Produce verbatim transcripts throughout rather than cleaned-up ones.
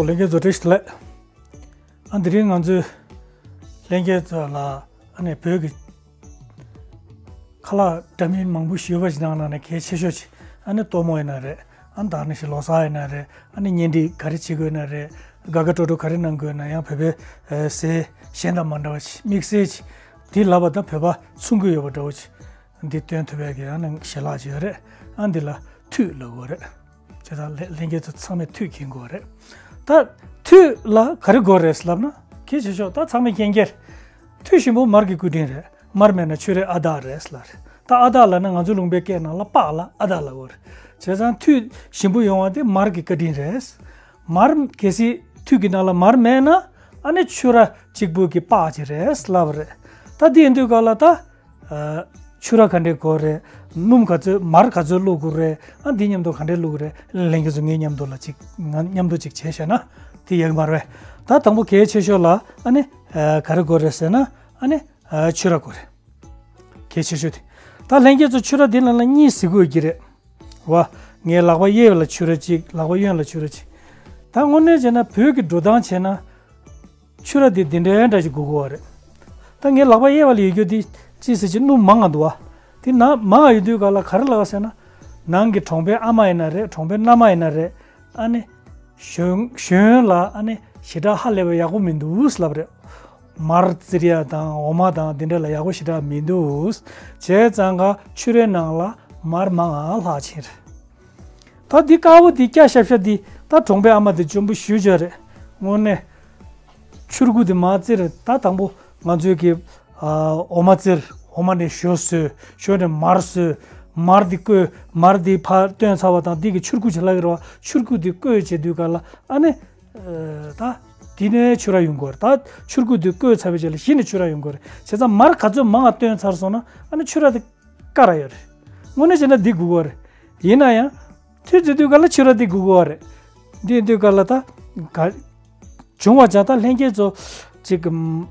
ལྷན་རྒྱས་ཚོ་བཀྲ་ཤིས་བདེ་ལེགས། ཨ་དེ་རིང་ང་ཚོའི་ལྷན་རྒྱས་ཚོ་ལ་ཨ་ནི་བོད་ཀྱི་ཁ་ལག་འདྲ་མིན་མང་པོ་ཞུས་པ་ཞིག་ནང་ནས་གལ་ཆེ་ཤོས་ཅིག་ཨ་ནི་སྟོན་མོ་ཡིན་ན་རེད། ཨ་ནི་ད་ནི་ཞིག་ལོ་གསར་ཡིན་ན་རེད། ཨ་ནི་གཉེན་སྒྲིག་ག་རེ་བྱེད་དགོས་ན་རེད། དགའ་དགའ་སྤྲོ་སྤྲོ་ག་རེ་གནང་དགོས་ན་ཡང་བོད་པའི་ཟས་གཞན་དང་མ་འདྲ་བ་ཅིག་དམིགས་བསལ་ཅིག་དེ་ལབ་པ་དང་བོད་པ་མཚུངས་ཀྱི་ཡོད་པ་འདྲ་བོ་ཅིག་འདི་སྟོན་ཐུབ་ཡག་གི་ཨ་ནི་ཞལ་ལག་ཅིག་ཡོད་རེད། ཨ་འདི་ལ་ཐུད་ལབ་དགོས་རེད། བྱས་ཙང་ལྷན་ལྷན་རྒྱས་ཚོ་ཚང་མས་ཐུད་མཁྱེན་དགོས་རེད། ད་ཐུད་ལ་ག་རེ་དགོས་རེད་ལབ་ན་གལ་ཆེ་ཤོས་ད་ཚང་མས་མཁྱེན་གྱི་རེད། ཐུད་ཞིམ་པོ་མར་གྱི་སྐུ་དྲིན་རེད། མར་མེད་ན་ཆུ་རེད་ཨ་དག་རེད་ལབ་རེད། ད་ཨ་དག་ལབ་ན་ང་ཚོའི་ལུང་པའི་སྐད་ནང་ལ་པགས་ལ་ཨ་དག་ལབ་དགོས་རེད། བྱས་ཙང་ཐུད་ཞིམ་པོ་ཡོང་བ་དེ་མར་གྱི་བཀའ་དྲིན་རེད། མར་གལ་སྲིད་ཐུད་ཀྱི་ནང་ལ་མར་མེད་ན་ཨ་ནི་ཆུ་ར་གཅིག་པུ་གི་པགས་ཅིག་རེད་ལབ་རེད། ད་འདི་ཡིན་དུས་ག་ལ་ད། ཨ། ཆུ་ར་ག་འདྲས་དགོས་རེད། སྣུམ་ག་ཚོད་མར་ག་ཚོད་བླུགས་དགོས་རེད། ཨ་འདི་མཉམ་དུ་ག་འདྲས་བླུགས་རེད། ལྷན་རྒྱས་ཚོ་ངའི་མཉམ་དུ་ལ་ཅིག་ང་མཉམ་དུ་ཅིག་བྱས་བྱས་ན་དེ་ཡག་མ་རེད། ད་དང་པོ་གལ་ཆེ་ཤོས་ལ་ཨ་ནི་ཨ་ག་རེ་དགོས་རེད་ཟེར་ན་ཨ་ནི་ཨ་ཆུ་ར་དགོས་རེད། གལ་ཆེ་ཤོས་དེ། ད་ལྷན་རྒྱས་ཚོ་ཆུ་ར་འདི་ནང་ལ་གཉིས་གཟིགས་དགོས་ཀྱི་རེད། བ། ངའི་ལག་པ་གཡས་ལ་ཆུ་ར་གཅིག་ལག་པ་གཡོན་ལ་ཆུ་ར་གཅིག་ད་དངོས་གནས་བྱས་ན་བོད་ཀྱི་འགྲོ་སྟངས་བྱས་ན། ཆུ་ར་དེ་འདི་འདྲའི་འདྲ་ཞིག་དགོས་ཀྱི་ཡོད་རེད། ད་ངའི་ལག་པ་གཡས་པ་ལ་ཡོད་རྒྱུ་དེ་ཅི་ཟེར་ཅི་སྣུམ་མང་ང་འདུག་བ། དེ་ནང་མང་ང་ཡོད་དུས་ག་ལ་ག་རེ་ལབ་ཟེར་ན། ནང་གི་གྲོང་པའི་ཨ་མ་ཡིན་ན་རེད། གྲོང་པའི་མནའ་མ་ཡིན་ན་རེད། ཨ་ནི། གཞོན་གཞོན་ལ་ཨ་ནི་ཞེ་དྲག་ཧ་ལས་པ་ཡག་པོ་མི་འདུག་ལབ་རེད། མར་བཙིར་ཡ་དང་འོ་མ་དང་དེ་འདྲ་ལ་ཡག་པོ་ཞེ་དྲག་མི་འདུག་བྱས་ཙང་ག་ཆུ་རའི་ནང་ལ་མར་མང་ང་ལྷག་ཕྱིན་རེད། ད་འདི་དཀར་པོ་འདི་སྐྱ་ཤབ་ཤབ་འདི་ད་གྲོང་པའི་ཨ་མ་འདི་འཇོན་པོ་ཞེ་པོ་ཅིག་རེད། དངོས་གནས། ཆུར་ཁུ་འདི་མར་བཙིར་ད་དང་པོ་ང་ཚོའི་གི་ཨ་འོ་མ་བཙིར། འོ་མ་ནས་ཞོ་བཟོས། ཞོ་ནས་མར་བཟོས། མར་འདི་བསྐོལ། མར་འདི་ཕར་བཏོན་ཚར་བ་དང་འདི་གི་ཆུར་ཁུ་ཅིག་ལབ་ཀྱི་རེད་བ། ཆུར་ཁུ་འདི་བསྐོལ་བྱེད་དུས་ག་ལ་ཨ་ནི་ཨ་ད་འདི་ནས་ཆུ་ར་ཡོང་གི་ཡོད་རེད། ད་ཆུར་ཁུ་འདི་བསྐོལ་ཚར་བའི་རྗེས་ལ་གཞི་ནས་ཆུ་ར་ཡོང་གི་ཡོད་རེད། བྱས་ཙང་མར་ག་ཚོད་མང་ང་བཏོན་ཚར་སོང་ན་ཨ་ནི་ཆུ་ར་འདི་དཀར་ར་ཡོད་རེད། དངོས་གནས་བྱས་ན་འདི་དགོས་ཀྱི་ཡོད་རེད། ཡིན་ན་ཡང་། ཐུད་བརྩི་དུས་ག་ལ་ཆུ་ར་འདི་དགོས་ཀྱི་ཡོད་རེད། འདི་ཡིན་དུས་ག་ལ་ད་ག་བྱུང་བ་ཅག་ད་ལྷན་རྒྱས་ཚོ་ཅིག་གམ།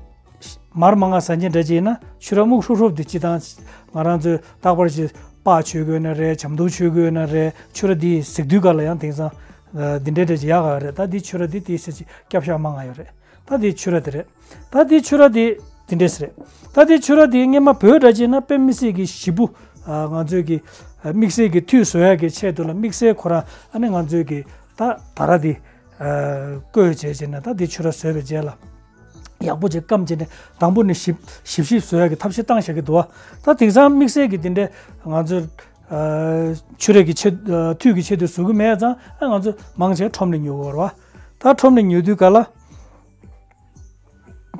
མར་མང་ང་ཟ་མཁན་འདྲ་ཅིག་ཡིན་ན་ཆུ་ར་སྨུག་ཧྲུབ་ཧྲུབ་འདི་སྤྱིར་བཏང་ང་རང་ཚོས་རྟག་པར་ཅིག་པགས་མཆོད་དགོས་ན་རེད། བྱམས་སྡོང་མཆོད་དགོས་ན་རེད། ཆུ་ར་འདི་གཟིགས་དུས་ག་ལ་ཡང་དེང་སང་འདི་འདྲའི་འདྲ་ཅིག་ཡག་ག་རེད། ད་འདི་ཆུ་ར་འདི་དེ་ཟེར་ཅིག་སྐྱབས་ཤག་མང་ང་ཡོད་རེད། ད་འདི་ཆུ་ར་འདི་རེད། ད་འདི་ཆུ་ར་འདི་འདི་འདྲས་རེད། ད་འདི་ཆུ་ར་འདི་སྔས་མ་བོད་འདྲ་ཅིག་ན་དཔེ་དམིགས་བསལ་གྱི་ཞིབ་པོ་ང་ཚོས་ཀྱི་དམིགས་བསལ་གྱི་ཐུད་བཟོ་ཡག་གི་ཆེད་དུ་ལ་དམིགས་བསལ་ཁོ་རང་ཨ་ནི་ང་ཚོས་ཀྱི་ད་ད་ར་འདི་བསྐོལ་བྱས་བྱས་ན་ད་འདི་ཆུ་ར་བཟོས་པའི་རྗེས་ལ། ཡག་པོ་ཅིག་སྐམ་བྱས་ནས་དང་པོ་ནས་ཞིབ་ཞིབ་ཞིབ་བཟོ་ཡག་གི་ཐབས་ཤེས་བཏང་བཞག་གི་འདུག་བ། ད་དེང་སང་དམིགས་བསལ་གྱི་དེ་འདྲའི་ང་ཚོ་ཨ་ཆུ་ར་གི་ཆེད་ཨ་ཐུད་ཀྱི་ཆེད་དུ་བཟོ་གི་མེད་ཙང་ཨ་ང་ཚོ་མང་ཆེ་ཁྲོམ་ནས་ཉོ་གི་ཡོད་རེད་བ། ད་ཁྲོམ་ནས་ཉོ་དུས་ག་ལ།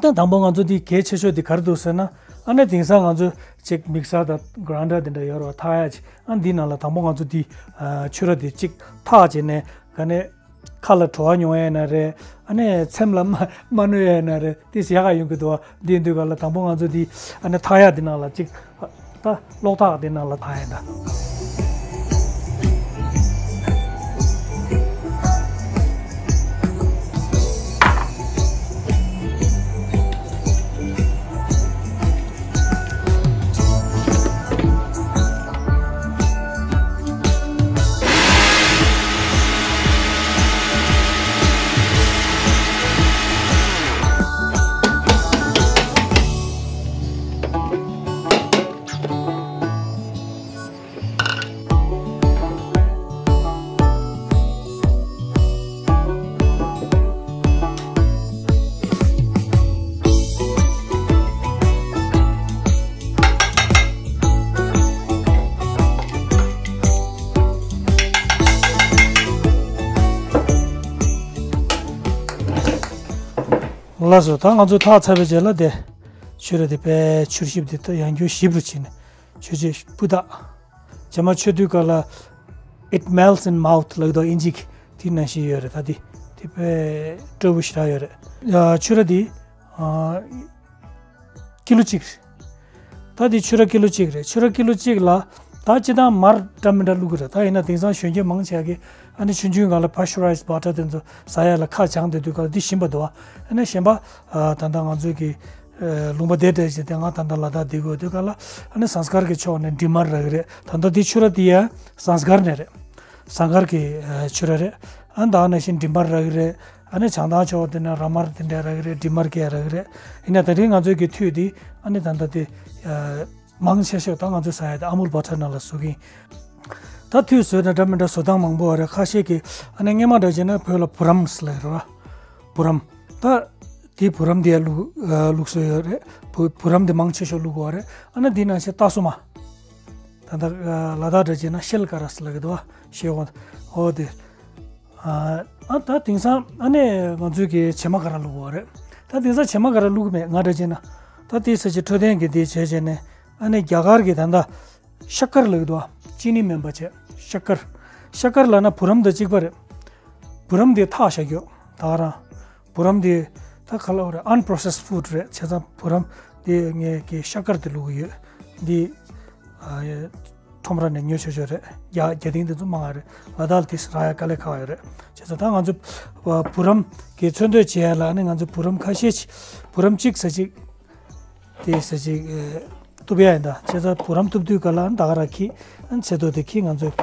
ད་དང་པོ་ང་ཚོ་འདི་གལ་ཆེ་ཤོས་འདི་ག་རེ་འདུག་ཟེར་ན། ཨ་ནི་དེང་སང་ང་ཚོ་ཅིག་མིག་སར་དང་གྷ་རན་ཌར་དེ་འདྲ་ཡོད་རེད་བ། འཐག་ཡག་ཅིག་ཨ་འདི་ནང་ལ་དང་པོ་ང་ཚོ་འདི་ཨ་ཆུ་ར་འདི་ཅིག་འཐག་བྱས་ནས་ག་ནས་ཁ་ལ་བྲོ་བ་མྱོང་ཡ་ཡིན་ན་རེད། ཨ་ནི་མཚན་ལ་མ་མ་གནོད་ཡ་ཡིན་ན་རེད། དེ་ཡག་ག་ཡོང་གི་འདུག་བ། འདི་ཡིན་དུས་ག་ལ་དང་པོ་ང་ཚོ་འདི་ཨ་ནི་འཐག་ཡག་འདི་ནང་ལ་ཅིག་ད་གློག་ཐག་དེ་ནང་ལ་ཐག་ཡིན་ད། ལགས་སོ། ད་ང་ཚོ་འཐག་ཚར་བའི་རྗེས་ལ་དེ་ཆུ་ར་དེ་དཔེ་ཆུར་ཞིབ་དེ་ད་ཡང་འགྱུར་ཞིབ་རུ་ཕྱིན་ནས་ཆུ་ཆེ་སྤུས་དག་རྗེས་མ་མཆོད་དུས་ག་ལ། It melts in mouth ལབ་ཀྱི་འདུག་ཨིན་ཇི་གི་དེ་ནང་བཞིན་ཡོད་རེད། ད་དེ་དེ་དཔེ་སྤྲོ་པོ་ཞེ་དྲག་ཡོད་རེད། ཡ་ཆུ་ར་དེ་ཨ་ཀི་ལོ་གཅིག་རེད། ད་དེ་ཆུ་ར་ཀི་ལོ་གཅིག་རེད། ཆུ་ར་ཀི་ལོ་གཅིག་ལ་ད་སྤྱིར་བཏང་མར་འདྲ་མི་འདྲ་བླུགས་ཀྱི་རེད། ད་ཡིན་ན་དེང་སང་གཞོན་སྐྱེས་མང་ཆེ་གིས་ཨ་ནི་ཆུང་ཆུང་སྒང་ལ་pasteurized butter དེ་ཚོ་ཟ་ཡ་ལ་ཁ་བྱང་བསྡད་དུས་ག་ལ་འདི་ཞིམ་པ་འདུག་ཨ་ནི་གཞན་པ་ཨ་ད་ལྟ་ང་ཚོའི་གི་ཨ་ལུང་པ་དེ་འདྲ་ཞིག་དེ་ང་ད་ལྟ་ལ་དྭགས་བསྡད་ཡོད་དུས་ག་ལ་ཨ་ནི་ཟངས་དཀར་གི་ཕྱོགས་ནས་འབྲི་མར་རག་གི་རེད། ད་ལྟ་འདི་ཆུ་ར་འདི་ཡ་ཟངས་དཀར་ནས་རེད། ཟངས་དཀར་གི་ཨ་ཆུ་ར་རེད། ཨ་ད་ནང་བཞིན་འབྲི་མར་རག་གི་རེད། ཨ་ནི་བྱང་ཐང་ཕྱོགས་དེ་ན་ར་མར་དེ་འདྲ་རག་གི་རེད། འབྲི་མར་སྐད་རག་གི་རེད། ཡིན་ན་དེ་རིང་ང་ཚོའི་གི་ཐུད་དེ་ཨ་ནི་ད་ལྟ་དེ་མང་ཆེ་ཤོས་ད་ང་ཚོས་ཟ་ཡ་དེ་ཨ་མུལ་བ་ཊར་ནང་ལ་བཟོ་གི་ཡིན། ད་ཐུད་བཟོས་ན་འདྲ་མི་འདྲ་བཟོ་སྟངས་མང་པོ་ཡོད་རེད། ཁ་ཤས་ཀྱིས་ཨ་ནི་སྔོན་མ་འདྲ་བྱས་ན་བོད་ལ་བུ་རམ་ཟེར་ལབ་ཡོད་རེད་བ། བུ་རམ། ད་དེ་བུ་རམ་དེ་ཡ་བླུགས་བླུགས་སྲོལ་ཡོད་རེད། བུ་བུ་རམ་དེ་མང་ཆེ་ཤོས་བླུགས་ཡོད་རེད། ཨ་ནི་དེ་ནང་བཞིན་སྟག་སོ་མ། ད་ལྟ་ལ་དྭགས་འདྲ་བྱས་ན་ཤེལ་ཀ་ར་ཟེར་ལབ་ཀྱི་འདུག་བ། ཤེལ་འོ་དེ། ཨ་ད་དེང་སང་ཨ་ནི་ང་ཚོའི་གི་བྱེ་མ་ཀ་ར་བླུགས་པ་རེད། ད་དེང་སང་བྱེ་མ་ཀ་ར་བླུགས་མེད། ང་འདྲ་བྱས་ན་ད་དེ་ས་ཆ་འཕྲོད་བསྟེན་གི་དེ་བྱས་བྱས་ནས་ཨ་ནི་རྒྱ་གར་གི་ད་ལྟ་ཤ་ཀར་ལབ་ཀྱི་འདུག་བ། ཅི་ནི་མིན་པ་བྱས་ཤ་ཀར། ཤ་ཀར་ལབ་ན་བུ་རམ་དང་གཅིག་པ་རེད། བུ་རམ་དེ་ཐག་བཞག་རྒྱུ་ད་ག་རང་། བུ་རམ་དེ་ད་ག་ལབ་རེད། unprocessed food རེད། བྱས་ཙང་བུ་རམ་དེ་ངས་གི་ཤ་ཀར་དེ་བླུགས་ཀྱི་ཡོད། འདི་ཨ་ཁྲོམ་ར་ནས་ཉོ་ཆོག་ཆོག་རེད། རྒྱ་རྒྱ་ཐིང་དེ་ཚོ་མང་བ་རེད། ལ་དྭགས་ལ་དེ་རག་ཡ་དཀའ་ལས་ཁག་ཡོད་རེད། བྱས་ཙང་ད་ང་ཚོ་བ་བུ་རམ་གི་ཚོད་ལྟ་བྱེད་ཡ་ལ་ནི་ང་ཚོ་བུ་རམ་ཁ་ཤས་ཅིག་བུ་རམ་གཅིག་ས་གཅིག་དེ་ས་གཅིག་ཨེ་གཏུབ་ཡ་ཡིན་ད། བྱས་ཙང་བུ་རམ་གཏུབ་དུས་ག་ལ་ད་ག་ར་ཁྱི་ཨ་ཚེ་ཏོ་དེ་ཁྱི་ང་ཚོ་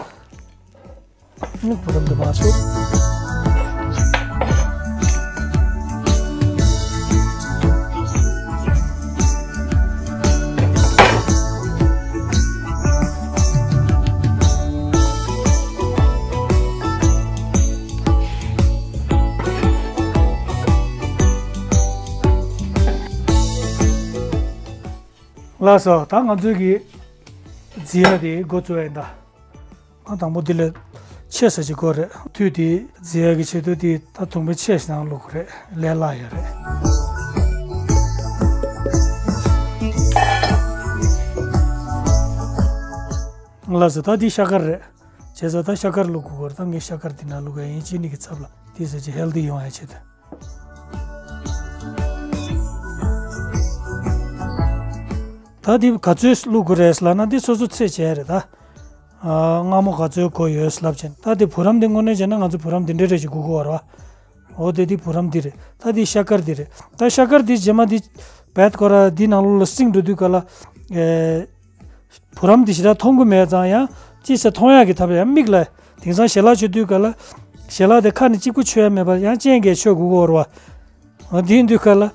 ནི་བུ་རམ་དུ་མ་གཏུབ། ལགས་སོ། ད་ང་ཚོའི་གི་རྫི་ཡ་དེ་འགོ་བཙུགས་ཡིན་ད། ཨ་དང་པོ་འདི་ལས་ཆས་ས་ཅིག་དགོས་རེད། དུས་དེ་རྫི་ཡ་གི་ཆེད་དུ་དེ་ད་དུང་པའི་ཆས་ནང་བླུགས་རེད། ལས་སླ་ཡོད་རེད། ལགས་སོ། ད་འདི་ཤ་དཀར་རེད། བྱས་ཙང་ད་ཤ་དཀར་བླུགས་དགོས་རེད། ད་ངས་ཤ་དཀར་འདི་ནང་བླུགས་ཡ་ཡིན། ཅི་ནི་གི་ཚབ་ལ་དེ་ས་ཅིག་ཧེལ་ཐི་ཡོང་ཡ་ཆེད་དུ། ད་འདི་ག་ཚོད་བླུགས་དགོས་རེད་ལབ་ན་འདི་སོ་སོ་ཚོད་བྱས་རེད་ད། ཨ་མངར་མོ་ག་ཚོད་དགོས་ཡོད་ལབ་བྱས། ད་འདི་བུ་རམ་འདི་དངོས་གནས་བྱས་ན་ང་ཚོ་བུ་རམ་འདི་འདྲ་རེ་ཞིག་དགོས་ཀྱི་ཡོད་རེད་བ། འོ་དེ་འདི་བུ་རམ་འདི་རེད། ད་འདི་ཤ་དཀར་འདི་རེད། ད་ཤ་དཀར་འདི་རྗེས་མ་འདི་བད་ཀོ་ར་འདི་ནང་ལོགས་ལ་བསྲིངས་འགྲོ་དུས་ག་ལ། ཨེ། བུ་རམ་འདི་ཞེ་དྲག་མཐོང་གི་མེད་ཙང་ཡང་ཅི་ཟེར་མཐོང་ཡག་གི་ཐབས་ཡང་མིག་ལ་དེང་སང་ཞལ་ལག་མཆོད་དུས་ག་ལ། ཞལ་ལག་དེ་ཁ་ནས་གཅིག་པུ་མཆོད་ཡ་མེད་པར་ཡང་སྤྱན་གྱིས་མཆོད་དགོས་ཀྱི་ཡོད་རེད་བ། འོ་དེ་ཡིན་དུས་ག་ལ།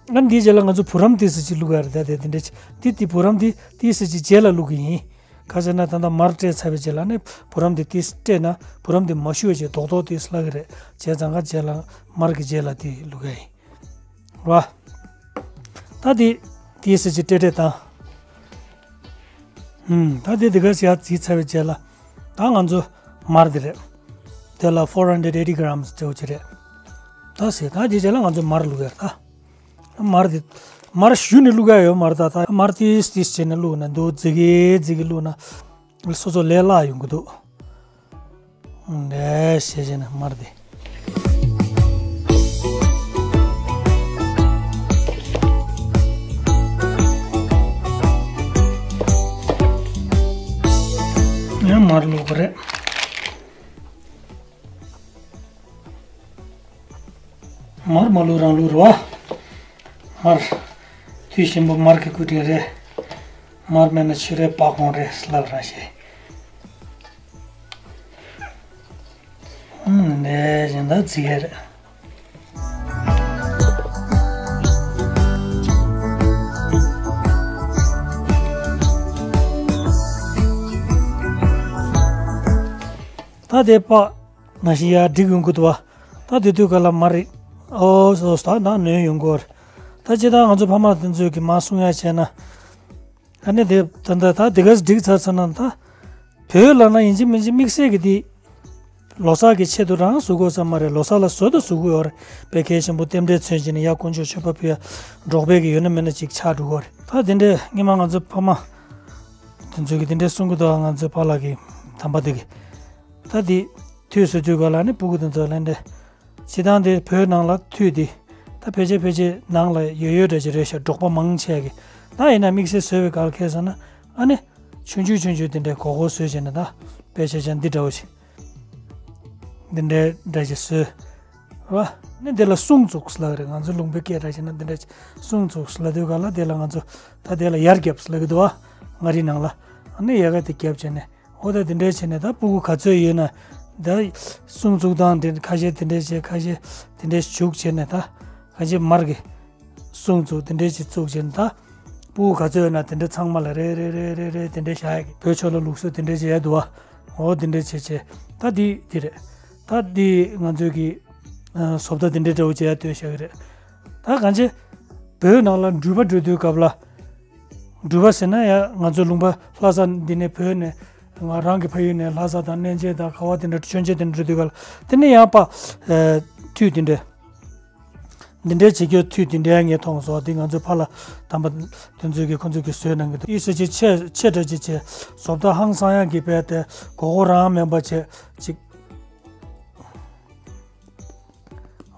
ཨ་འདིའི་རྗེས་ལ་ང་ཚོ་བུ་རམ་དེ་ཚོ་ཅིག་བླུགས་ཡ་རེད། ད་དེ་དེ་འདྲ་ཅིག་འདི་དེ་བུ་རམ་དེ་དེ་ཚོ་ཅིག་རྗེས་ལ་བླུགས་གི་ཡིན། ག་ཟེར་ན་ད་ལྟ་མར་སྤྲད་ཚར་བའི་རྗེས་ལ་ནི་བུ་རམ་དེ་དེ་སྤྲད་ན་བུ་རམ་དེ་མ་ཞུ་བའི་རྗེས་རྡོག་རྡོག་དེ་བླུགས་གི་རེད། བྱས་ཙང་ཀ་རྗེས་ལ་མར་གི་རྗེས་ལ་དེ་བླུགས་ཡ་ཡིན། ར། ད་དེ་དེ་ཟེར་གྱི་སྤྲད་སྤྲད་དང་། ཧུམ། ད་དེ་དེ་ག་ཟེར་ཡ་བརྩིས་ཚར་བའི་རྗེས་ལ། ད་ང་ཚོ་མར་དེ་རེད། དེ་ལ་four hundred eighty grams སྤྲད་ཀྱི་རེད། ད་ཟེར་ད་དེ་རྗེས་ལ་ང་ཚོ་མར་བླུགས་ཡ་རེད་ད། མར་དེ། མར་གཞུ་ནས་བླུགས་ཡ་ཡོད་མ་རེད་ད། ད་མར་ཏིས་ཏིས་བྱས་ནས་བླུགས་ན་འདུག་རྫི་གི་རྫི་གི་བླུགས་ན། སོ་སོ་ལས་སླ་ཡོང་གི་འདུག་འདྲ་བྱས་བྱས་ནས་མར་དེ། ཡང་མར་བླུགས་པ་རེད། མར་མ་བླུགས་རང་བླུགས་རེད་བ། མར། དུས་གཞན་པ་མར་གྱི་སྐུ་དྲིན་རེད། མར་མེད་ན་ཆུ་རེད་པགས་ཀོང་རེད་ལབ་རང་ཤེས། ཨང་། ནས་གཞན་དག་རྫི་ཡ་རེད། ད་དེ་པགས་ནང་བཞིན་ཡར་འགྲིག་ཡོང་གི་འདུག་བ། ད་དེ་དུས་ག་ལ་མར་རེད། ཨོ་སོ་སོ་ད་ནང་ནོན་ཡོང་གི་ཡོད་རེད། ད་ཅི་ད་ང་ཚོ་ཕ་མ་དེ་ཚོས་ཀྱི་མར་གསུང་ཡ་བྱས་ན། ཨ་ནི་དེ་ད་ད་ད་དེ་ག་འགྲིག་ཚར་ཚར་ན་ད། བོད་ལ་ན་ཡིན་གཅིག་མིན་གཅིག་དམིགས་བསལ་གྱི་དེ། ལོ་གསར་གྱི་ཆེད་དུ་རང་བཟོ་དགོས་ས་མ་རེད། ལོ་གསར་ལ་བཟོ་དང་བཟོ་གི་ཡོད་རེད། དཔེ་གལ་ཆེན་པོ་རྟེན་འབྲེལ་མཚོན་བྱས་ནས་ཡར་དཀོན་མཆོག་མཆོད་པ་ཕུལ་ཡ་འབྲོག་པའི་གི་ཡོད་ན་མེད་ན་ཅིག་ཆགས་འགྲོ་གི་རེད། ད་དེ་འདྲའི་སྔོན་མ་ང་ཚོ་ཕ་མ་དེ་ཚོས་གི་དེ་འདྲའི་གསུང་གི་འདུག་ང་ཚོའི་པཱ་ལགས་ཀྱི་དམ་པ་དེ་གི། ད་དེ་དུས་སུ་དུས་ག་ལ་ནི་སྤུ་གུ་དེ་ཚོ་ལ་འདྲ། སྤྱི་བཏང་དེ་བོད་ནང་ལ་དུས་དེ། ད་ཕལ་ཆེར་ཕལ་ཆེར་ནང་ལ་ཡོད་ཡོད་འདྲ་ཅིག་རེད་ཤག་འབྲོག་པ་མང་ཆེ་གི། ད་ཡིན་ན་དམིགས་བསལ་བཟོས་པའི་སྐབས་ཁེལ་སོང་ན་ཨ་ནི། ཆུང་ཆུང་ཆུང་ཆུང་དེ་འདྲའི་གོག་གོག་བཟོས་བྱས་ནས་ད་དཔེ་ཆ་ཆ་འདི་འདྲ་བོ་ཞིག་འདི་འདྲའི་འདྲ་ཞིག་བཟོས། ར། ནི་འདི་ལ་སྲུང་བཙུགས་ལབ་རེད། ང་ཚོ་ལུང་པའི་སྐད་འདྲ་བྱས་ན་འདི་འདྲ་ཞིག་སྲུང་བཙུགས་ལབ་དུས་ག་ལ་དེ་ལ་ང་ཚོ་ད་དེ་ལ་ཡར་རྒྱབ་ལབ་ཀྱི་འདུག་བ། མངའ་རིས་ནང་ལ་ཨ་ནི་ཡ་ག་དེ་རྒྱབ་བྱས་ནས་འོ་ད་འདི་འདྲའི་བྱས་ནས་ད་སྤུ་གུ་ག་ཚོད་ཡོད་ན་ ད་སྲུང་བཙུགས་སྟངས་དེ་ཁ་ཤས་དེ་འདྲས་བྱས། ཁ་ཤས་དེ་འདྲས་བྱུགས་བྱས་ནས། ད་ཁ་ཤས་མར་གྱི་སྲུང་བཙུགས་དེ་འདྲས་ཅིག་བཙུགས་བྱས་ནས། ད་སྤུ་གུ་ག་ཚོད་ཡོད་ན་དེ་འདྲས་ཚང་མ་ལ་རེ་རེ་རེ་རེ་རེ་དེ་འདྲས་བཞག་ཡ་གི། བོད་ཆོས་ལ་ལུགས་སྲོལ་དེ་འདྲས་ཅིག་ཡོད་འདུག་བ། འོ་དེ་འདྲས་བྱས་བྱས། ད་འདི་འདི་རེད། ད་འདི་ང་ཚོའི་གི་ཨ་བཟོ་ལྟ་དེ་འདྲས་འདྲ་བོ་ཅིག་ཡར་སྟོན་བཞག་གི་རེད། ད་གང་ཅི་བོད་ནང་ལ་འགྲུལ་པ་འགྲོ་དུས་སྐབས་ལ། འགྲུལ་པ་ཟེར་ན་ཡང་ང་ཚོ་ལུང་པ་ལྷ་ས་འདི་ནས། བོད་ནས་ང་རང་གི་ཕ་ཡུལ་ནས་ལྷ་ས་དང་གནས་མཇལ་དང་ག་བ་དེ་འདྲ། མཆོད་མཇལ་དེ་འདྲ་འགྲོ་དུས་སྐབས་ལ། དེ་ནས་ཡང་པ་ཨ་དུས་དེ་འདྲས། འདི་འདྲའི་བྱེད་རྒྱུ་དུས་འདི་འདྲའི་ངས་མཐོང་སོང་། འདི་ང་ཚོའི་ཕ་ལྷ་དམ་པ་དེ་ཚོས་ཀྱི་ཁོ་ཚོས་ཀྱི་བཟོས་གནང་གི་འདུག་ཨི་ཟེར་ཅིག་ཆེ་ཆེ་འདྲ་ཅིག་བྱས། བཟོ་ལྟ་ཧང་སང་ཡག་གི་དཔེ་དེ་མགོ་སྐོར་རང་མིན་པ་བྱས་ཅིག་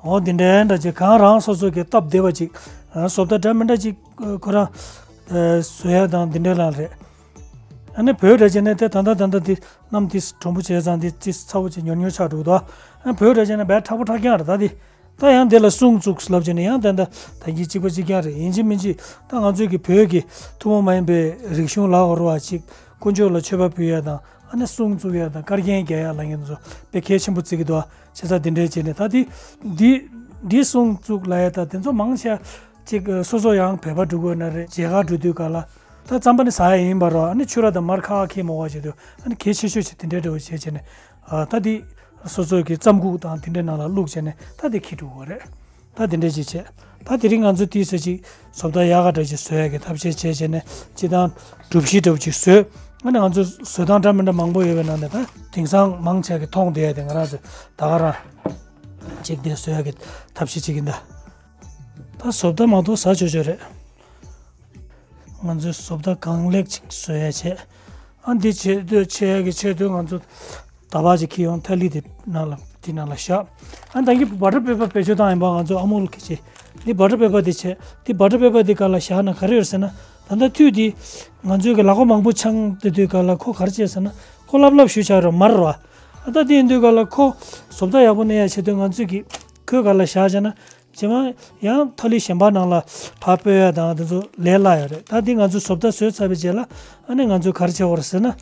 འོ་འདི་འདྲའི་འདྲ་ཅིག་གང་རང་སོ་སོ་གི་སྟབས་བདེ་བ་ཅིག་བཟོ་ལྟ་འདྲ་མི་འདྲ་ཅིག་ཁོ་རང་བཟོ་ཡ་དང་འདི་འདྲའི་ལ་རེད། ཨ་ནི་བོད་འདྲ་བྱས་ནས་དེ་ད་ལྟ་ད་ལྟ་འདི་གནམ་འདི་གྲང་པོ་བྱས་ཙང་འདི་ཅིག་ཚ་པོ་ཅིག་ཉུར་ཉུར་ཆགས་འགྲོ་གི་འདུག་ཨ་བོད་འདྲ་བྱས་ན་བས་དྲག་པོ་དྲག་རྐྱང་རེད། ད་འདི་ད་ཡང་དེ་ལ་སྲུང་བཙུགས་ལབ་བྱས་ནས་ཡང་ད་ལྟ་ད་གིན་གཅིག་པ་གཅིག་རྐྱང་རེད། ཡིན་གཅིག་མིན་གཅིག་ད་ང་ཚོའི་གི་བོད་ཀྱི་ཐུན་མོང་མ་ཡིན་པའི་རིག་གཞུང་ལ་འོར་བ་ཅིག་དཀོན་མཆོག་ལ་མཆོད་པ་ཕུལ་ཡ་དང་། ཨ་ནི་སྲུང་བཙུགས་ཡ་དང་དཀར་རྒྱན་རྒྱག་ཡ་ལ་ངས་ཚོ་དཔེ་གལ་ཆེན་པོ་བརྩི་གི་འདུག་ཨ། བྱས་ཙང་དེ་འདྲའི་བྱས་ནས་ད་འདི་འདི་འདི་སྲུང་བཙུགས་ལ་ཡ་ད་དེ་ཚོ་མང་ཆེ་ཅིག་སོ་སོ་ཡང་བོད་པ་འགྲོ་དགོས་ན་རེད། མཇལ་ཁ་འགྲོ་དུས་ག་ལ་ད་རྩམ་པ་ནི་ཟ་ཡ་ཡིན་པ་རོ། ཨ་ནི་ཕྱུ་ར་དང་མར་ཁ་ཁ་ཁྱེར་མོ་བ་བྱེད་དུས། ཨ་ནི་གལ་ཆེ་ཤོས་ཆེ་དེ་འདྲའི་འདྲ་བོ་བྱས་བྱས་ནས། ཨ་ད་འདི་སོ་སོ་གི་རྩམ་ཁུག་དང་དེ་འདྲའི་ནང་ལ་བླུགས་བྱས་ནས་ད་འདི་འཁྱེར་འགྲོ་དགོས་རེད། ད་དེ་འདྲ་ཅིག་བྱས། ད་དེ་རིང་ང་ཚོ་ཏོག་ཙམ་ཅིག་བཟོ་ལྟ་ཡག་ག་འདྲ་ཅིག་བཟོ་ཡག་གི་ཐབས་ཤེས་བྱས་བྱས་ནས། སྤྱིར་བཏང་གྲུ་བཞི་འདྲ་བོ་ཅིག་བཟོས། ཨ་ནི་ང་ཚོ་བཟོ་སྟངས་འདྲ་མི་འདྲ་མང་པོ་ཡོད་པའི་ནང་ནས། ད་དེང་སང་མང་ཆེ་གི་མཐོང་བསྡད་ཡ་དེ་ང་རང་ཚོ་ད་ག་རང་ཅིག་དེ་བཟོ་ཡག་གི་ཐབས་ཤེས་བྱེད་ཀྱིན་གདའ། ད་བཟོ་ལྟ་མ་གཏོགས་ཟ་ཆོག་ཆོག་རེད། ང་ཚོས་བཟོ་ལྟ་གང་ལེགས་ཅིག་བཟོ་ཡ་བྱས། ཨ་འདི་བྱེད་དུས་ཆེ་ཡ་གི་ཆེད་དུ་ང་ཚོ་ད་བག་ཅིག་འཁྱེར་ཡོང་། ཐ་ལི་དེ་ནང་ལ་དེ་ནང་ལ་བཞག་ཨ་ད་གིན་བ་ཊར་པེ་པར་བེད་སྤྱོད་བཏང་ཡིན་པ། ང་ཚོ་ཨ་མུལ་གི་ཆེ་འདི་བ་ཊར་པེ་པར་དེ་བྱས། འདི་བ་ཊར་པེ་པར་དེ་ག་ལ་བཞག་ན་ག་རེ་ཡོད་ཟེར་ན། ད་ལྟ་ཐུད་དེ་ང་ཚོའི་གི་ལག་པ་མང་པོ་འཆང་བསྡད་དུས་ག་ལ་ཁོ་ག་རེ་བྱས་ཟེར་ན། ཁོ་ལབ་ལབ་ཞུ་ཆགས་རོ། མར་རོ། ཨ་ད་དེ་ཡིན་དུས་ག་ལ་ཁོ་བཟོ་ལྟ་ཡག་པོ་གནས་ཡ་ཆེད་དུ་ང་ཚོས་གི་ཁོའི་ག་ལ་བཞག་བྱས་ན། རྗེས་མ་ཡང་ཐ་ལི་གཞན་པ་ནང་ལ་ཕར་སྤོས་ཡ་དང་དེ་ཚོ་ལས་སླ་ཡོད་རེད། ད་འདི་ང་ཚོས་བཟོ་ལྟ་བཟོས་ཚར་བའི་རྗེས་ལ། ཨ་ནི་ང་ཚོས་ག་རེ་བྱེད་དགོས་རེད་ཟེར་ན།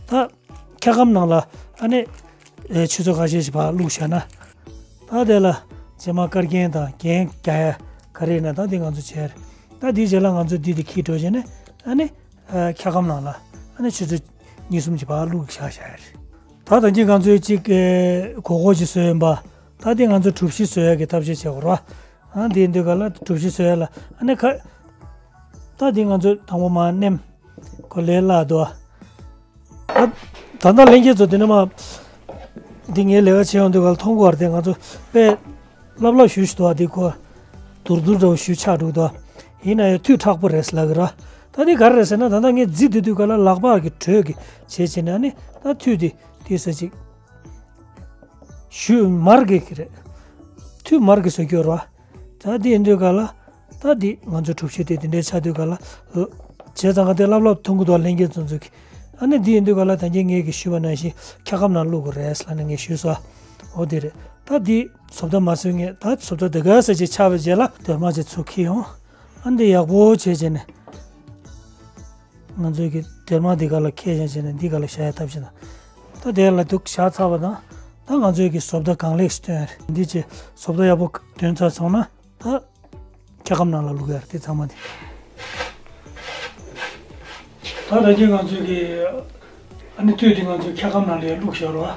ད་འཁྱག་སྒམ་ནང་ལ་ཨ་ནི་ཨེ་ཆུ་ཚོད་ཁ་ཤས་ཤིག་ཕར་བླུགས་བཞག་ན། ད་དེ་ལ་རྗེས་མ་དཀར་རྒྱན་དང་རྒྱན་རྒྱག་ཡ་ག་རེ་ཡིན་ན་ད་འདི་ང་ཚོས་བྱས་རེད། ད་འདིའི་རྗེས་ལ་ང་ཚོས་འདི་དེ་འཁྱེར་འགྲོ་བྱས་ནས། ཨ་ནི་ཨ་འཁྱག་སྒམ་ནང་ལ་ཨ་ནི་ཆུ་ཚོད་གཉིས་གསུམ་ཅིག་ཕར་བླུགས་བཞག་བཞག་ཡ་རེད། ད་ད་གིན་ང་ཚོས་གཅིག་ཨེ་སྒོར་སྒོར་ཅིག་བཟོས་ཡིན་པ། ད་དེ་ང་ཚོ་གྲུ་བཞི་བཟོ་ཡ་གི་ཐབས་ཤེས་བྱེད་དགོས་རེད་བ། ཨ་དེ་ཡིན་དུས་ག་ལ་གྲུ་བཞི་བཟོ་ཡ་ལ་ཨ་ནི་ཁ། ད་དེ་ང་ཚོས་དང་པོ་མར་མནན། ཁོ་ལས་སླ་འདུག་བ། ད་ད་ལྟ་ལྷན་རྒྱས་ཚོ་དེ་ནས་མར་འདི་ངའི་ལས་ཀ་བྱེད་ཡོང་དུས་ག་ལ་མཐོང་གི་ཡོད་རེད། དེ་ང་ཚོ་དཔེ་ལབ་ལབ་ཞུ་ཞུ་འདུག་བ། འདི་ཁོ་དུར་དུར་འདྲ་བོ་ཞུ་ཆགས་འགྲོ་གི་འདུག་བ། ཡིན་ན་ཡང་ཐུད་མཁྲེགས་པོ་རེད་ལབ་གི་ར། ད་འདི་ག་རེ་རེད་ཟེར་ན། ད་ལྟ་ངས་བརྫིས་བསྡད་དུས་ག་ལ་ལག་པ་གི་དྲོད་ཀྱིས་བྱས་བྱས་ནས། ཨ་ནི་ད་ཐུད་དེ་དེ་ས་ཅིག་ཞུ་མར་གི་གི་རེད། ཐུད་མར་གི་བཟོ་རྒྱུ་རེད་བ། ད་འདི་ཡིན་དུས་ག་ལ། ད་འདི་ང་ཚོ་གྲུ་བཞི་དེ་འདི་འདྲའི་ཆགས་དུས་ག་ལ། བྱས་ཙང་ག་དེ་ལབ་ལབ་མཐོང་གི་འདུག་ལྷན་རྒྱས་ཚོ་ཚོ་གིས། ཨ་ནི་འདི་ཡིན་དུས་ག་ལ་ད་གིན་ངས་གི་ཞུས་པ་ནང་བཞིན་འཁྱག་སྒམ་ནང་བླུག་དགོས་རེད་ལབ་ནས་ངས་ཞུས་སོང་། འོ་དེ་རེད། ད་འདི་བཟོ་ལྟ་མ་བཟོས་ངས། ད་བཟོ་ལྟ་དེ་ག་ས་ཅིག་ཆགས་པའི་རྗེས་ལ་སྡེར་མ་ཅིག་ཚུར་འཁྱེར་ཡོང་། ཨ་འདི་ཡག་པོ་བྱས་བྱས་ནས། ང་ཚོས་ཀྱི་སྡེར་མ་འདི་ག་ལ་འཁྱེར་བཞག་བྱས་ནས་འདི་ག་ལ་བཞག་ཡ་ཐབས་ཤེས་དང་། ད་དེ་ལ་འདུག་བཞག་ཚར་བ་དང་། ད་ང་ཚོས་ཀྱི་བཟོ་ལྟ་གང་ལེགས་སུ་བཏོན་ཡ་རེད། འདི་ཅིག་བཟོ་ལྟ་ཡག་པོ་བཏོན་ཚར་སོང་ན། ད་འཁྱག་སྒམ་ནང་ལ་བླུག་ཡ་རེད། དེ་ཚང་མ་དེ། ད་ད་གིན་ང་ཚོས་ཀྱི་ཨ་ནི་ཐུད་དེ་ང་ཚོས་འཁྱག་སྒམ་ནང་ལ་ཡར་བླུགས་བཞག་རོགས།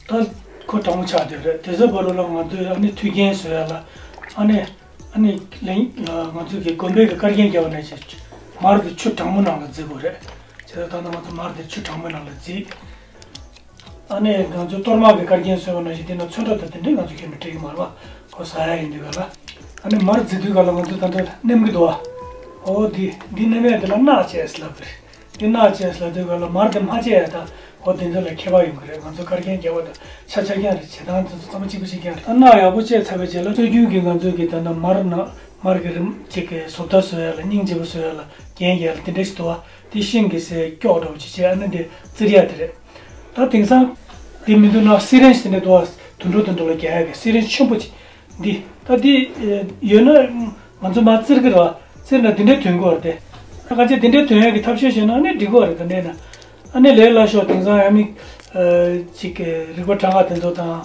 ད་ཁོ་གྲང་མོ་ཆགས་བསྡད་རེད། དེ་ཚོའི་བར་དུ་ལ་ང་ཚོས་ཨ་ནི་ཐུད་རྒྱན་བཟོ་ཡ་ལ། ཨ་ནི་ཨ་ནི་ལན་ང་ཚོས་ཀྱི་དགོན་པའི་གི་དཀར་རྒྱན་རྒྱག་པ་ནང་བཞིན་མར་དེ་ཆུ་གྲང་མོ་ནང་ལ་བརྫི་དགོས་རེད། བྱས་ཙང་ད་ནི་ང་ཚོ་མར་དེ་ཆུ་གྲང་མོའི་ནང་ལ་བརྫིས། ཨ་ནི་ང་ཚོ་གཏོར་མ་གི་དཀར་རྒྱན་བཟོས་པ་ནང་བཞིན་དེ་ན་ཚོན་ཁྲ་དང་དེ་འདྲས་ང་ཚོ་ཁྱོན་ནས་སྤྲད་ཀྱི་མ་རེད་བ། ཁོ་ཟ་ཡ་ཡིན་དུས་ག་ལ། ཨ་ནི་མར་བརྫི་དུས་ག་ལ་ང་ཚོ་ད་ལྟ་མནན་གྱི་འདུག་བ། འོ་འདི་འདི་མནན་ཡ་དེ་ལ་རྣག་བཅས་ལབ་པ་རེད། འདི་རྣག་བཅས་ལབ་དུས་ག་ལ་མར་དེ་མ་བཅད་ཡ་ད། འོ་དེ་ཚོ་ལ་ཁྱད་པར་ཡོང་གི་རེད། ང་ཚོ་དཀར་རྒྱན་རྒྱག་པ་དང་ཆ་ཆ་རྐྱང་རེད། བྱེད་སྟངས་དེ་ཚོ་ཚང་མ་གཅིག་པ་གཅིག་རྐྱང་རེད། ད་རྣག་ཡག་པོ་བཅད་ཚར་བའི་རྗེས་ལ་སྲོལ་རྒྱུན་གྱི་ང་ཚོ་གི་ད་ལྟ་མར་ནང་མར་གྱི་རིམ་གཅིག་གི་བཟོ་ལྟ་བཟོ་ཡ་ལ་སྙིང་རྗེ་པོ་བཟོ་ཡ་ལ་རྒྱན་རྒྱག་ཡ་ལ་དེ་འདྲ་ཞིག་འདུག་བ། དེ་ཤིང་གི་སའི་སྐྱོགས་འདྲ་བོ་ཅིག་བྱས། ཨ་ནི་དེ་བཙིར་ཡ་དེ་རེད། ད་དེང་སང་དེ་མི་འདུག་ན་སི་རེན་ཇི་དེ་འདྲ་འདུག་བ། དུད་འགྲོ་དེ་འདྲ་ལ་རྒྱག་ཡ་གི་སི་རེན་ཇི་ཆེན་པོ་ཅིག་འདི་ད་འདི་ཡོད་ན་ང་ཚོ་མར་བཙིར་གི་རེད་བ། བཙིར་ན་འདི་འདྲའི་ཐོན་གི་རེད་དེ། ད་ག་ཚད་འདི་འདྲའི་ཐོན་ཡ་གི་ཐབས་ཤེས་བྱས་ན་ཨ་ནི་འགྲིག་གི་རེད། ད་འདྲས་ན་ཨ་ནི་ལས་སླ་ཤོས་དེང་སང་ཡ་མི་ ཅིག་གི་རིག་པ་གྲངས་ཀ་དེ་ཚོ་དང་།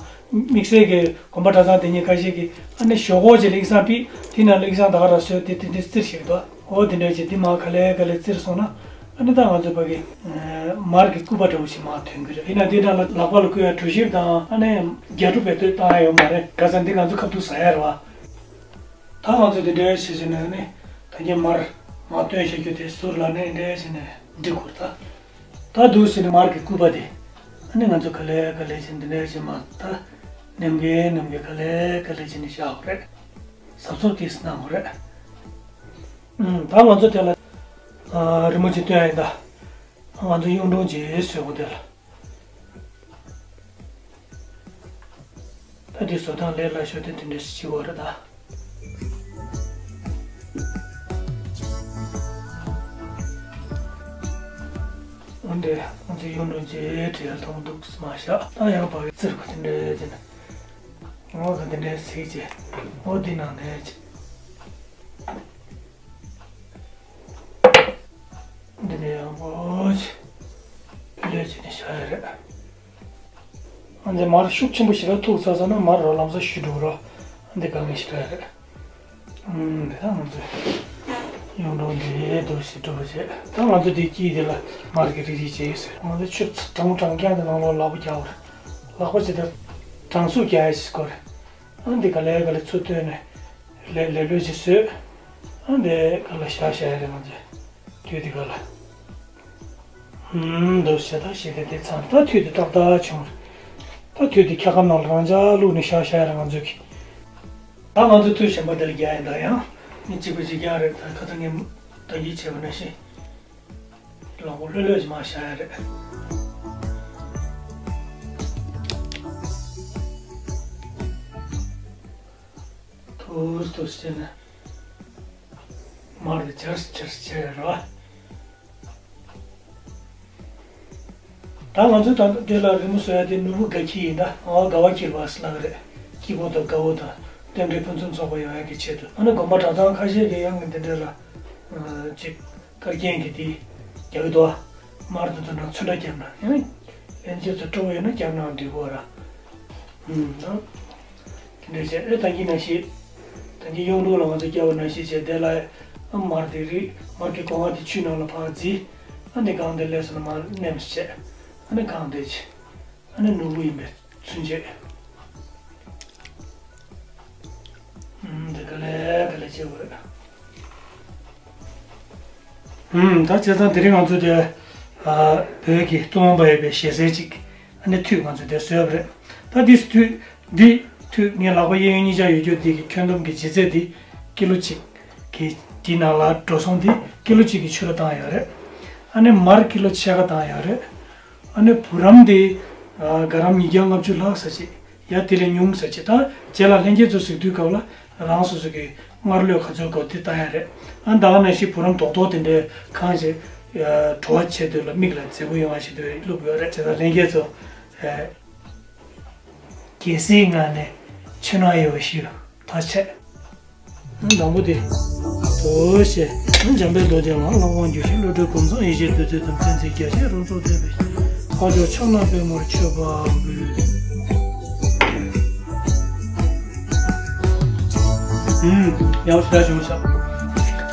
དམིགས་བསལ་གྱི་དགོན་པ་གྲྭ་ཚང་དེ་གཉིས་ཁ་ཤས་ཀྱིས་ཨ་ནི་ཞོག་ཁོག་ཅིག་ལ་ཡིག་ཚང་ཕུད། དེ་ནང་ལ་ཡིག་ཚང་ད་ག་རང་བཟོས་ཏེ་དེ་འདྲའི་རྩེར་བཞག་འདུག་འོ་དེ་འདྲ་བྱས་དེ་མར་ག་ལེ་ག་ལེ་རྩེར་སོང་ན། ཨ་ནི་ད་ང་ཚོ་ཕ་གི་མར་གྱི་སྐུད་པ་འདྲ་བོ་ཞིག་མར་ཐོན་གྱི་རེད། ཡིན་ན་དེ་ནང་ལ་ལག་པ་ལ་བསྐུ་ཡ་གྲོ་ཞིབ་དང་ཨ་ནི་རྒྱ་གྲོ་བེད་སྤྱོད་བཏང་ཡ་ཡོད་མ་རེད། ག་ས་འདི་ང་ཚོ་ཁ་ཐུག་ཟ་ཡ་རེད་བ། ད་ང་ཚོ་དེ་འདྲའི་བྱས་བྱས་ནས་ནི་ད་གིན་མར་མར་བཏོན་བཞག་རྒྱུ་དེ་ཟུར་ལ་ནི་འདྲའི་བྱས་ནས་འགྲིག་གོ་རེད་ད། ད་འདུག་སེ་ནི་མར་གྱི་སྐུད་པ་དེ། ཨ་ནི་ང་ཚོ་ག་ལེ་ག་ལེ་བྱས་འདི་འདྲའི་བྱས་མར་ད་ནེམ་གེ་ནེམ་གེ་ག་ལེ་ག་ལེ་བྱས་ནི་བཞག་གོ་རེད། གཟབ་གཟབ་ཏིས་གནང་གོ་རེད། ཨུམ། ད་ང་ཚོ་དེ་ལ་ཨ་རི་མོ་ཅིག་སྟོན་ཡ་ཡིན་ད། ང་ཚོ་གཡུང་དྲུང་ཅིག་བཟོས་གོ་དེ་ལ། ད་དེ་བཟོ་སྟངས་ལས་སླ་ཤོས་དེ་དེ་འདྲ་ཞིག་བྱེད་དགོས་རེད་ད། འོན་ཏེ་ང་ཚོའི་གཡུང་དྲུང་ཅིག་བྲིས་ཡ་མཐོང་འདུག་མ་བཞག་ད་ཡང་བ་གི་རྩེར་གོ་དེ་འདྲ་དེ་ནི། འོ་ད་དེ་འདྲ་ཟིག་ཅིག་འོ་འདི་ནང་ནས་ཅིག་འདི་ནས་ཡང་པོ་ལོས་བྱས་ནས་བཞག་ཡ་རེད། ཨ་འདི་མར་ཤུགས་ཆེན་པོ་ཞིག་ལ་ཐུག་ཚར་སོང་ན་མར་རོ་ལམ་སང་ཞུ་འགྲོ་རོ། ཨ་འདི་དཀའ་ངལ་ཞིག་རེད། ཨུམ། འདི་ད་ང་ཚོས་གཡུང་དྲུང་འདི་འདུག་སེ་འགྲོ་བྱས། ད་ང་ཚོ་འདི་དཀྱིལ་འདི་ལ་མར་གྱི་རིགས་རིགས་བྱས་ཡོད་ཟེར། ང་ཚོ་ཆུ་གྲང་མོ་གྲང་རྐྱང་དེ་ནང་ལོགས་ལག་པ་རྒྱག་དགོས་རེད། ལག་པ་ཅིག་ད་གྲང་ཟུག་རྒྱག་ཡ་ཞིག་དགོས་རེད། ཨ་འདི་ག་ལེ་ག་ལེ་ཚུར་བཏོན་ནས་ལེ་ལེ་ལོས་ཅིག་བཟོས། ཨ་འདི་ག་ལ་བཞག་བཞག་ཡ་རེད་ང་ཚོས། དུས་འདི་ག་ལ། ཧུམ། འདུག་བྱས་ད་ཞིག་དེ་དེ་ཚང་ད་དུས་འདི་ཏག་ཏག་བྱུང་། ད་དུས་འདི་ཁྱེད་ཀ་ནང་ལ་རང་འཇགས་བླུགས་ནས་བཞག་བཞག་ཡ་རེད་ང་ཚོས་ཀྱི། ད་ང་ཚོ་དུས་གཞན་པ་འདི་ལ་རྒྱག་ཡིན་ད་ཡང་མི་གཅིག་པ་གཅིག་རྐྱང་རེད། ད་ཁ་ཚ་ངས་ད་ཡིད་ཆེས་པ་ནང་བཞིན། ལོང་བོ་ལྷོད་ལྷོད་ཅིག་མར་བཞག་ཡ་རེད། ཐུགས་ཐུགས་བྱས་ནས་མར་དེ་འབྱར་འབྱར་བྱས་ཡ་རེད་བ། ད་ང་ཚོས་ད་དེ་ལ་རི་མོ་བཟོ་ཡ་དེ་ནོར་བུ་དགའ་འཁྱིལ་ཡིན་ད། ཨོ་དགའ་བ་འཁྱིལ་བ་ཟེར་ལབ་ཀྱི་རེད། སྐྱིད་པོ་དང་དགའ་བོ་དང་རྟེན་འབྲེལ་ཕུན་སུམ་ཚོགས་པ་ཡོང་ཡ་གི་ཆེད་དུ། ཨ་ནི་དགོན་པ་གྲྭ་ཚང་ཁ་ཤས་ཀྱིས་ཡང་འདི་འདྲ་ལ་ཅིག་དཀར་རྒྱན་གྱི་དེ་རྒྱག་གི་འདུག་ཨ། མར་དེ་ཚོ་ནང་ཚོན་ཁྲ་བརྒྱབ་ན་ཡང་ལྷན་རྒྱས་ཚོ་སྤྲོ་བོ་ཡོད་ན་བརྒྱབ་ན་འགྲིག་གི་རེད། ཨུམ། ད་དེ་འདྲ་བྱས་ཨེ་ད་གིན་ནང་བཞིན། ད་གིན་གཡུང་དྲུང་ལ་ང་ཚོ་བསྐྱལ་བ་ནང་བཞིན་བྱས་དེ་ལ་ཨ་མར་དེ་རིགས་མར་གྱི་སྒོ་ང་དེ་ཆུ་ནང་ལ་ཕར་བརྫིས། ཨ་ནི་གང་དེ་ལས་སོང་ན་མར་མནན་བྱས། ཨ་ནི་གང་དེ་བྱས། ཨ་ནི་ནོར་བུ་ཡིན་པའི་ཚུན་ཆད། ཨུམ། དེ་ག་ལེ་ག་ལེ་བྱེད་དགོས་རེད། ཨུམ། ད་བྱས་ཙང་དེ་རིང་ང་ཚོ་དེ་ཨ་བོད་ཀྱི་ཐུན་མོང་མ་ཡིན་པའི་ཞལ་ཟས་ཅིག་ཨ་ནི་ཐུད་ང་ཚོ་དེ་བཟོས་པ་རེད། ད་འདི་ཐུད་འདི་ཐུད་ངའི་ལག་པ་གཡས་གཡོན་གཉིས་ཆ་ཡོད་རྒྱུ་འདི་གི་ཁྱོན་བསྡོམས་ཀྱི་ལྗིད་ཚད་འདི་ཀི་ལོ་གཅིག་གི་འདི་ནང་ལ་འགྲོ་སོང་འདི་ཀི་ལོ་གཅིག་གི་ཕྱུར་ར་བཏང་ཡོད་རེད། ཨ་ནི་མར་ཀི་ལོ་ཕྱེད་ཀ་བཏང་ཡོད་རེད། ཨ་ནི་བུ་རམ་དེ་ཨ་ག་རམ་ཉིས་བརྒྱ་ལྔ་བཅུ་ལྷག་ཙམ་ཅིག་ཡ་དེ་ལས་ཉུང་ཙམ་ཅིག་ད་རྗེས་ལ་ལྷན་རྒྱས་ཚོ་གཟིགས་དུས་སྐབས་ལ་རང་སོ་སོ་གི་སྔར་ལོས་ག་ཚོད་དགོས་དེ་བཏང་ཡ་རེད། ཨ་ད་ག་ནང་བཞིན་བུ་རམ་རྡོག་རྡོག་དེ་འདྲའི་གང་ཞིག་ཨ་བྲོ་བ་བྱེད་དུས་ལ་མིག་ལ་མཛེས་པོ་ཡོང་བ་ཞིག་དུ་བླུགས་ཡོད་རེད། བྱས་ཙང་ལྷན་རྒྱས་ཚོ་ཨ་རྒྱལ་སྲིད་ངང་ནས་ཆོས་ནང་ཡོད་པ་ཞུ་ཐག་ཆད། དང་པོ་དེ། དོ་ཞེས། འཇམ་དཔལ་རྡོ་རྗེ་ལ་ལྷ་དབང་བསྒྱུར་ཞིང་། བློ་གྲོས་སྒོམ་བཟང་ཡེ་ཤེས་བདུད་རྩི་དང་། བསྟན་འཛིན་རྒྱལ་བཞིན་རོལ་མཚོ་རྩེ་བའི། ཕ་ཇོ་ཕྱག་ན་པདྨོར་མཆོད་པ་འབུལ། ཡག་ཞེ་དྲག་བྱུང་ཤག་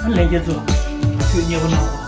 ལྷན་རྒྱས་ཚོ་ཁྱོད་མཉེས་པོ་གནང་དང་